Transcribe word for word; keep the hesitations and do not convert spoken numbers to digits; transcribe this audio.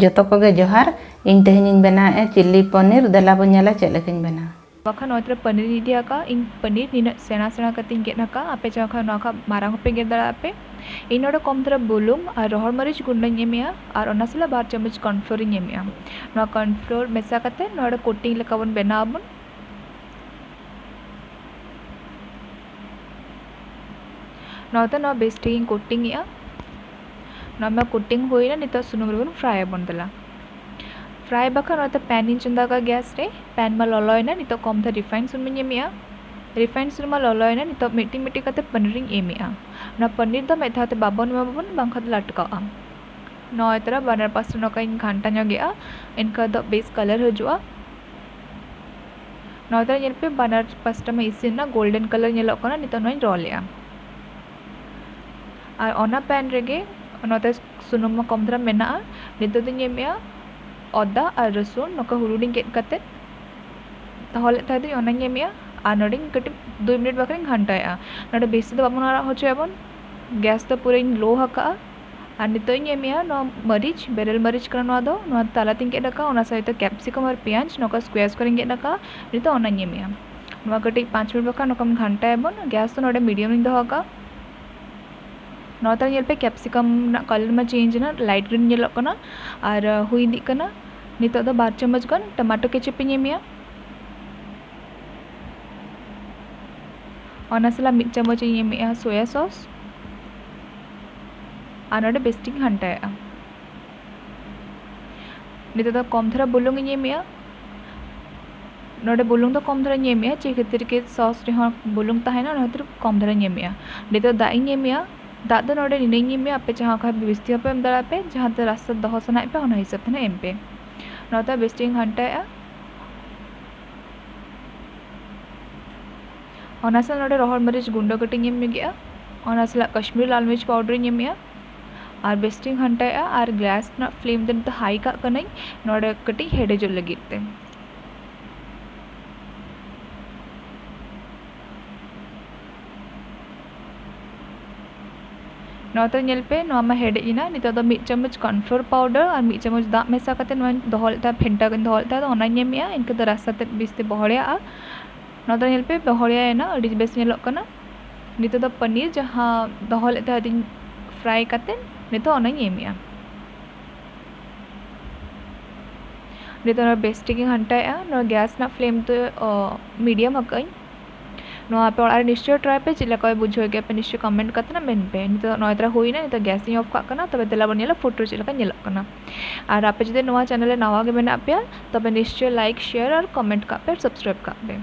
ᱡᱚᱛᱚ ᱠᱚᱜᱮ ᱡᱚᱦᱟᱨ᱾ ᱤᱧ ᱛᱮᱦᱮᱧᱤᱧ ᱵᱮᱱᱟᱣᱮᱫᱼᱟ ᱪᱤᱞᱤ ᱯᱚᱱᱤᱨ᱾ ᱫᱮᱞᱟ ᱵᱚᱱ ᱧᱮᱞᱟ ᱪᱮᱫ ᱞᱮᱠᱟᱧ ᱵᱮᱱᱟᱣᱟ᱾ ᱵᱟᱠᱷᱟᱱ ᱱᱚᱣᱟ ᱛᱚᱨᱟ ᱯᱚᱱᱤᱨ ᱤᱧ ᱤᱫᱤ ᱟᱠᱟᱫᱼᱟ᱾ ᱤᱧ ᱯᱚᱱᱤᱨ ᱱᱤᱱᱟᱹᱜ ᱥᱮᱬᱟ ᱥᱮᱬᱟ ᱠᱟᱛᱮᱧ ᱜᱮᱫ ᱟᱠᱟᱫᱼᱟ᱾ ᱟᱯᱮ ᱪᱟᱦᱟᱣ ᱠᱷᱟᱱ ᱱᱚᱣᱟ ᱠᱷᱚᱱ ᱢᱟᱨᱟᱝ ᱦᱚᱸᱯᱮ ᱜᱮᱫ ᱫᱟᱲᱮᱭᱟᱜᱼᱟ ᱯᱮ᱾ ᱤᱧ ᱱᱚᱰᱮ ᱠᱚᱢ ᱫᱷᱟᱨᱟ ᱵᱩᱞᱩᱝ ᱟᱨ ᱨᱚᱦᱚᱲ ᱢᱟᱹᱨᱤᱪ ᱜᱩᱸᱰᱟᱹᱧ ᱮᱢᱮᱜᱼᱟ ᱟᱨ ᱚᱱᱟ ᱥᱟᱞᱟᱜ ᱵᱟᱨ ᱪᱟᱢᱚᱪ cornflour ᱤᱧ ᱮᱢᱮᱜᱼᱟ᱾ ᱱᱚᱣᱟ cornflour ᱢᱮᱥᱟ ᱠᱟᱛᱮ ᱱᱚᱰᱮ coating ᱞᱮᱠᱟ ᱵᱚᱱ ᱵᱮᱱᱟᱣ ᱟᱵᱚᱱ᱾ ᱱᱚᱣᱟᱛᱮ ᱱᱚᱣᱟ ᱵᱮᱥ ᱴᱷᱤᱠ ᱤᱧ coating ᱮᱜᱼᱟ᱾ ᱱᱚᱣᱟ ᱢᱟ coating ᱦᱩᱭᱱᱟ, ᱱᱤᱛᱚᱜ ᱥᱩᱱᱩᱢ ᱨᱮᱵᱚᱱ fry ᱟᱵᱚᱱ ᱫᱮᱞᱟ᱾ Fry ᱵᱟᱠᱷᱨᱟ ᱱᱚᱛᱮ pan ᱤᱧ ᱪᱚᱸᱫᱟ ᱠᱟᱜᱼᱟ gas ᱨᱮ᱾ Pan ᱢᱟ ᱞᱚᱞᱚᱭᱮᱱᱟ, ᱱᱤᱛᱚᱜ ᱠᱚᱢ ᱫᱷᱟᱨᱟ refined ᱥᱩᱱᱩᱢᱤᱧ ᱮᱢᱮᱜᱼᱟ᱾ Refined ᱥᱩᱱᱩᱢ ᱢᱟ ᱞᱚᱞᱚᱭᱮᱱᱟ, ᱱᱤᱛᱚᱜ ᱢᱤᱫᱴᱤᱡ ᱢᱤᱫᱴᱤᱡ ᱠᱟᱛᱮ ᱯᱟᱱᱤᱨᱤᱧ ᱮᱢᱮᱜᱼᱟ᱾ ᱚᱱᱟ ᱯᱟᱱᱤᱨ ᱫᱚ ᱢᱤᱫ ᱫᱷᱟᱣ ᱛᱮ ᱵᱟᱵᱚᱱ ᱮᱢᱟᱵᱚᱱ, ᱵᱟᱝᱠᱷᱟᱱ ᱫᱚ ᱞᱟᱴᱠᱟᱜᱼᱟ᱾ ᱱᱚᱜᱼᱚᱭ ᱛᱚᱨᱟ ᱵᱟᱱᱟᱨ ᱯᱟᱥᱴᱟ ᱱᱚᱝᱠᱟᱧ ᱜᱷᱟᱱᱴᱟ ᱧᱚᱜᱮᱜᱼᱟ, ᱮᱱᱠᱷᱟᱱ ᱫᱚ ᱵᱮᱥ colour ᱦᱤᱡᱩᱜᱼᱟ᱾ ᱱᱚᱛᱮ ᱧᱮᱞ ᱯᱮ, ᱵᱟᱱᱟᱨ ᱯᱟᱥᱴᱟ ᱢᱟ ᱤᱥᱤᱱ ᱮᱱᱟ, golden colour ᱧᱮᱞᱚᱜ ᱠᱟᱱᱟ᱾ ᱱᱤᱛᱚᱜ ᱱᱚᱣᱟᱧ roll ᱮᱜᱼᱟ᱾ ᱟᱨ ᱚᱱᱟ pan ᱨᱮᱜᱮ ᱱᱚᱛᱮ ᱥᱩᱱᱩᱢ ᱢᱟ ᱠᱚᱢ ᱫᱷᱟᱨᱟ ᱢᱮᱱᱟᱜᱼᱟ᱾ ᱱᱤᱛᱚᱜ ᱫᱚᱧ ᱮᱢᱮᱜᱼᱟ ᱟᱫᱟ ᱟᱨ ᱨᱟᱹᱥᱩᱱ, ᱱᱚᱝᱠᱟ ᱦᱩᱰᱤᱧ ᱦᱩᱰᱤᱧ ᱜᱮᱫ ᱠᱟᱛᱮᱫ ᱫᱚᱦᱚ ᱞᱮᱫ ᱛᱟᱦᱮᱸ ᱫᱚᱧ, ᱚᱱᱟᱧ ᱮᱢᱮᱜᱼᱟ᱾ ᱟᱨ ᱱᱚᱰᱮᱧ ᱠᱟᱹᱴᱤᱡ ᱫᱩᱭ ᱢᱤᱱᱤᱴ ᱵᱟᱠᱷᱨᱟᱧ ᱜᱷᱟᱱᱴᱟᱭᱮᱜᱼᱟ᱾ ᱱᱚᱰᱮ ᱵᱮᱥᱤ ᱫᱚ ᱵᱟᱵᱚᱱ ᱟᱨᱟᱜ ᱦᱚᱪᱚᱭᱟᱵᱚᱱ᱾ gas ᱫᱚ ᱯᱩᱨᱟᱹᱧ low ᱟᱠᱟᱜᱼᱟ᱾ ᱟᱨ ᱱᱤᱛᱚᱜ ᱤᱧ ᱮᱢᱮᱜᱼᱟ ᱱᱚᱣᱟ ᱢᱟᱹᱨᱤᱪ, ᱵᱮᱨᱮᱞ ᱢᱟᱹᱨᱤᱪ ᱠᱟᱱᱟ ᱱᱚᱣᱟ ᱫᱚ, ᱱᱚᱣᱟ ᱛᱟᱞᱟᱛᱮᱧ ᱜᱮᱫ ᱟᱠᱟᱫᱼᱟ᱾ ᱚᱱᱟ ᱥᱟᱶᱛᱮ capsicum ᱟᱨ ᱯᱮᱸᱭᱟᱡᱽ ᱱᱚᱝᱠᱟ square square ᱤᱧ ᱜᱮᱫ ᱟᱠᱟᱫᱼᱟ, ᱱᱤᱛᱚᱜ ᱚᱱᱟᱧ ᱮᱢᱮᱜᱼᱟ᱾ ᱱᱚᱣᱟ ᱠᱟᱹᱴᱤᱡ ᱯᱟᱸᱪ ᱢᱤᱱᱤᱴ ᱵᱟᱠᱷᱨᱟ ᱱᱚᱝᱠᱟᱢ ᱜᱷᱟᱱᱴᱟᱭᱟᱵᱚᱱ᱾ gas ᱫᱚ ᱱᱚᱰᱮ medium ᱤᱧ ᱫᱚᱦᱚ ᱟᱠᱟᱫᱼᱟ᱾ ᱱᱚᱣᱟ ᱛᱟᱞᱟ ᱧᱮᱞ ᱯᱮ, capsicum ᱨᱮᱱᱟᱜ colour ᱢᱟ change ᱮᱱᱟ, light green ᱧᱮᱞᱚᱜ ᱠᱟᱱᱟ ᱟᱨ ᱦᱩᱭ ᱤᱫᱤᱜ ᱠᱟᱱᱟ᱾ ᱱᱤᱛᱚᱜ ᱫᱚ ᱵᱟᱨ ᱪᱟᱢᱚᱪ ᱜᱟᱱ tomato ketchup ᱤᱧ ᱮᱢᱮᱜᱼᱟ᱾ ᱚᱱᱟ ᱥᱟᱞᱟᱜ ᱢᱤᱫ ᱪᱟᱢᱚᱪ ᱤᱧ ᱮᱢᱮᱜᱼᱟ soya sauce᱾ ᱟᱨ ᱱᱚᱰᱮ ᱵᱮᱥ ᱴᱷᱤᱠ ᱜᱷᱟᱱᱴᱟᱭᱮᱜᱼᱟ᱾ ᱱᱤᱛᱚᱜ ᱫᱚ ᱠᱚᱢ ᱫᱷᱟᱨᱟ ᱵᱩᱞᱩᱝ ᱤᱧ ᱮᱢᱮᱜᱼᱟ᱾ ᱱᱚᱰᱮ ᱵᱩᱞᱩᱝ ᱫᱚ ᱠᱚᱢ ᱫᱷᱟᱨᱟᱧ ᱮᱢᱮᱜᱼᱟ, ᱪᱮᱫ ᱠᱷᱟᱹᱛᱤᱨ ᱠᱤ sauce ᱨᱮᱦᱚᱸ ᱵᱩᱞᱩᱝ ᱛᱟᱦᱮᱱᱟ, ᱚᱱᱟ ᱠᱷᱟᱹᱛᱤᱨ ᱠᱚᱢ ᱫᱷᱟᱨᱟᱧ ᱮᱢᱮᱜᱼᱟ᱾ ᱱᱤᱛᱚᱜ ᱫᱟᱜ ᱤᱧ ᱮᱢᱮᱜᱼᱟ᱾ ᱫᱟᱜ ᱫᱚ ᱱᱚᱰᱮ ᱱᱤᱱᱟᱹᱜ ᱤᱧ ᱮᱢᱮᱜᱼᱟ, ᱟᱯᱮ ᱡᱟᱦᱟᱸ ᱠᱷᱟᱱ ᱵᱤᱥᱛᱤ ᱦᱚᱸᱯᱮ ᱮᱢ ᱫᱟᱲᱮᱭᱟᱜᱼᱟ ᱯᱮ, ᱡᱟᱦᱟᱸ ᱛᱮ ᱨᱟᱥᱮ ᱫᱚᱦᱚ ᱥᱟᱱᱟᱭᱮᱫ ᱯᱮ, ᱚᱱᱟ ᱦᱤᱥᱟᱹᱵ ᱛᱮ ᱱᱟᱜ ᱮᱢ ᱯᱮ᱾ ᱱᱚᱣᱟ ᱫᱚ ᱵᱮᱥ ᱴᱷᱤᱠ ᱤᱧ ᱜᱷᱟᱱᱴᱟᱭᱮᱜᱼᱟ᱾ ᱚᱱᱟ ᱥᱟᱞᱟᱜ ᱱᱚᱰᱮ ᱨᱚᱦᱚᱲ ᱢᱟᱹᱨᱤᱪ ᱜᱩᱸᱰᱟᱹ ᱠᱟᱹᱴᱤᱡ ᱤᱧ ᱮᱢ ᱧᱚᱜᱮᱜᱼᱟ᱾ ᱚᱱᱟ ᱥᱟᱞᱟᱜ ᱠᱟᱥᱢᱤᱨᱤ ᱞᱟᱞ ᱢᱟᱹᱨᱤᱪ powder ᱤᱧ ᱮᱢᱮᱜᱼᱟ᱾ ᱟᱨ ᱵᱮᱥ ᱴᱷᱤᱠ ᱤᱧ ᱜᱷᱟᱱᱴᱟᱭᱮᱜᱼᱟ᱾ ᱟᱨ gas ᱨᱮᱱᱟᱜ flame ᱫᱚ ᱱᱤᱛᱚᱜ high ᱠᱟᱜ ᱠᱟᱹᱱᱟᱹᱧ, ᱱᱚᱰᱮ ᱠᱟᱹᱴᱤᱡ ᱦᱮᱰᱮᱡᱚᱜ ᱞᱟᱹᱜᱤᱫ ᱛᱮ᱾ ᱱᱚᱣᱟ ᱫᱚ ᱧᱮᱞ ᱯᱮ, ᱱᱚᱣᱟ ᱢᱟ ᱦᱮᱰᱮᱡ ᱮᱱᱟ᱾ ᱱᱤᱛᱚᱜ ᱫᱚ ᱢᱤᱫ ᱪᱟᱢᱚᱪ cornflour powder ᱟᱨ ᱢᱤᱫ ᱪᱟᱢᱚᱪ ᱫᱟᱜ ᱢᱮᱥᱟ ᱠᱟᱛᱮ ᱱᱚᱣᱟᱧ ᱫᱚᱦᱚ ᱞᱮᱫ ᱛᱟᱦᱮᱸᱫ, ᱯᱷᱮᱱᱴᱟ ᱠᱟᱛᱮᱧ ᱫᱚᱦᱚ ᱞᱮᱫ ᱛᱟᱦᱮᱸᱫ, ᱚᱱᱟᱧ ᱮᱢᱮᱜᱼᱟ᱾ ᱤᱱᱠᱟᱹ ᱫᱚ ᱨᱟᱥᱟ ᱛᱮᱫ ᱵᱮᱥᱛᱮ ᱵᱚᱦᱚᱲᱮᱜᱼᱟ᱾ ᱱᱚᱣᱟ ᱫᱚ ᱧᱮᱞ ᱯᱮ, ᱵᱚᱦᱚᱲᱮᱱᱟ, ᱟᱹᱰᱤ ᱵᱮᱥ ᱧᱮᱞᱚᱜ ᱠᱟᱱᱟ᱾ ᱱᱤᱛᱚᱜ ᱫᱚ ᱯᱟᱱᱤᱨ ᱡᱟᱦᱟᱸ ᱫᱚᱦᱚ ᱞᱮᱫ ᱛᱟᱦᱮᱸᱫ ᱤᱧ fry ᱠᱟᱛᱮ, ᱱᱤᱛᱚᱜ ᱚᱱᱟᱧ ᱮᱢᱮᱜᱼᱟ᱾ ᱱᱤᱛᱚᱜ ᱱᱚᱣᱟ ᱵᱮᱥ ᱴᱷᱤᱠ ᱤᱧ ᱜᱷᱟᱱᱴᱟᱭᱮᱜᱼᱟ᱾ ᱱᱚᱣᱟ gas ᱨᱮᱱᱟᱜ flame ᱫᱚ, ᱚ, medium ᱟᱠᱟᱫ ᱟᱹᱧ᱾ ᱱᱚᱣᱟ ᱟᱯᱮ ᱚᱲᱟᱜ ᱨᱮ ᱱᱤᱥᱪᱚᱭ try ᱯᱮ, ᱪᱮᱫ ᱞᱮᱠᱟ ᱯᱮ ᱵᱩᱡᱷᱟᱹᱣ ᱠᱮᱫᱟ ᱯᱮ, ᱱᱤᱥᱪᱚᱭ comment ᱠᱟᱛᱮ ᱱᱟᱜ ᱢᱮᱱ ᱯᱮ᱾ ᱱᱤᱛᱚᱜ ᱱᱚᱜᱼᱚᱭ ᱛᱟᱨᱟ ᱦᱩᱭᱱᱟ, ᱱᱤᱛᱚᱜ gas ᱤᱧ off ᱠᱟᱜ ᱠᱟᱱᱟ᱾ ᱛᱚᱵᱮ ᱫᱮᱞᱟ ᱵᱚᱱ ᱧᱮᱞᱟ photo ᱪᱮᱫ ᱞᱮᱠᱟ ᱧᱮᱞᱚᱜ ᱠᱟᱱᱟ᱾ ᱟᱨ ᱟᱯᱮ ᱡᱩᱫᱤ ᱱᱚᱣᱟ channel ᱨᱮ ᱱᱟᱣᱟ ᱜᱮ ᱢᱮᱱᱟᱜ ᱯᱮᱭᱟ, ᱛᱚᱵᱮ ᱱᱤᱥᱪᱚᱭ like, share ᱟᱨ comment ᱠᱟᱜ ᱯᱮ, subscribe ᱠᱟᱜ ᱯᱮ᱾